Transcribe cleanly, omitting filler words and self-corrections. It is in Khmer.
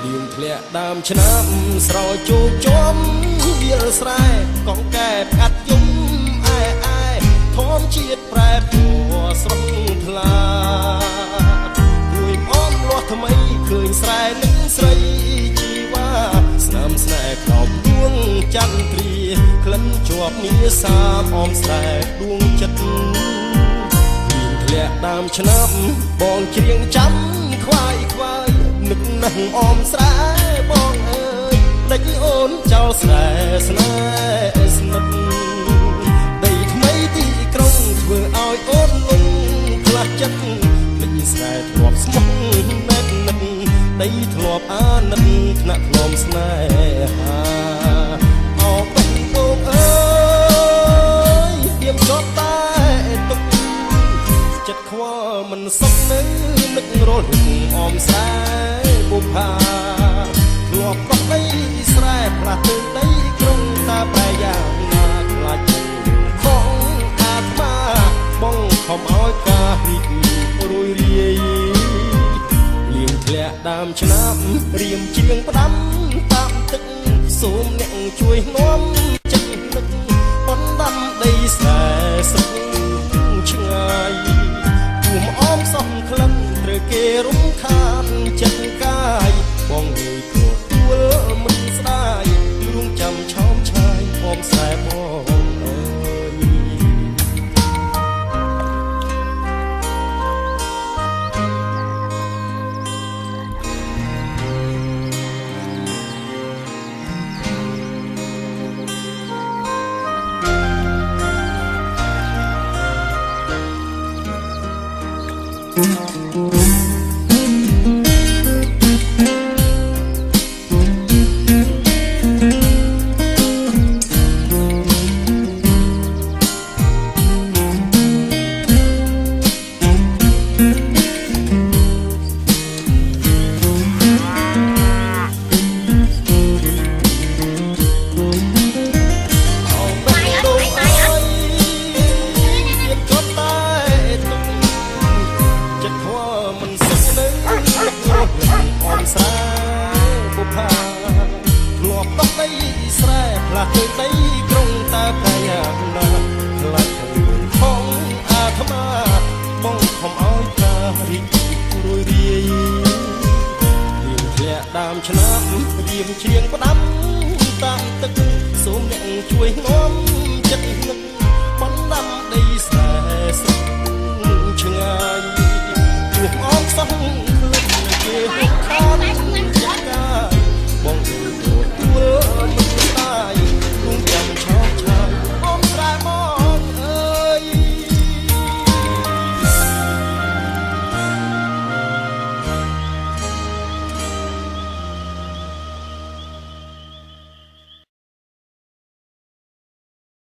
លៀងធ្លាក់ដើមឆ្នាំស្រោចជោគជាំវាលស្រែកងកែផ្កាត់យំអែអែធម្មជាតិប្រែពណ៌ស្រស់ថ្លាទួយអមលាស់ថ្មីឃើញស្រែនឹងស្រីជីវ៉ាស្នាមស្នេហ៍ក្រោមដួងចន្ទ្រាក្លិនជាប់នីសាមអមស្រែដួងចិត្ត លៀងធ្លាក់ដើមឆ្នាំបងច្រៀងចាំខ្វាយខ្វាយនឹកណាស់អមស្រែបងអើយដេចអូនចោលស្រែស្នេហ៍ស្និទ្ធដីថ្មីទីក្រុងធ្វើឲ្យអូនលងខ្លះចិត្តលិចស្រែធ្លាប់ស្មោះណែតនិតដីធ្លាប់អាណិតថ្នាក់ធ្លំស្នេហាអោបេះដូងអើយទៀមជាប់តែទុក ចិត្តខ្វល់មិនសុខនៅនឹករលឹកអមស្រែបុផាធ្លាប់ដោះដីស្រែផ្លាស់ទៅដីក្រុងតាប្រែយ៉ាងណាខ្លាចខងអាត្មាបងខំឲ្យការរីករួយរាយលៀងធ្លាក់ដើមឆ្នាំរៀមជ្រៀងផ្ដាំតាមទឹកសូមអ្នកជួយនាំចិត្តនឹកបណ្ដាំដីស្រែស្រុកឆ្ងាយ ជួមអមសំក្លិនត្រូវគេរំខានចិត្តកាយបងងើយក៏ទួលមិនស្ដាយរួងចាំឆោមឆាយអមស្រែបងអើយ អោបេះដូងអើយទៀតក៏តែទុកចិត្តខ្វល់មិនសុខនៅនឹករស់អមស្រែបុផាធ្លាប់ដោះដីស្រែផ្លាស់ទៅដីក្រុងតើប្រយ៉ាងណាខ្លាចខ្លួនផងអាត្មាបងខំឲ្យតារីករួយរាយ លៀងធ្លាក់ដើមឆ្នាំរៀមជ្រៀងផ្ដាំតាមទឹកសូមអ្នកជួយនាំចិត្តនឹក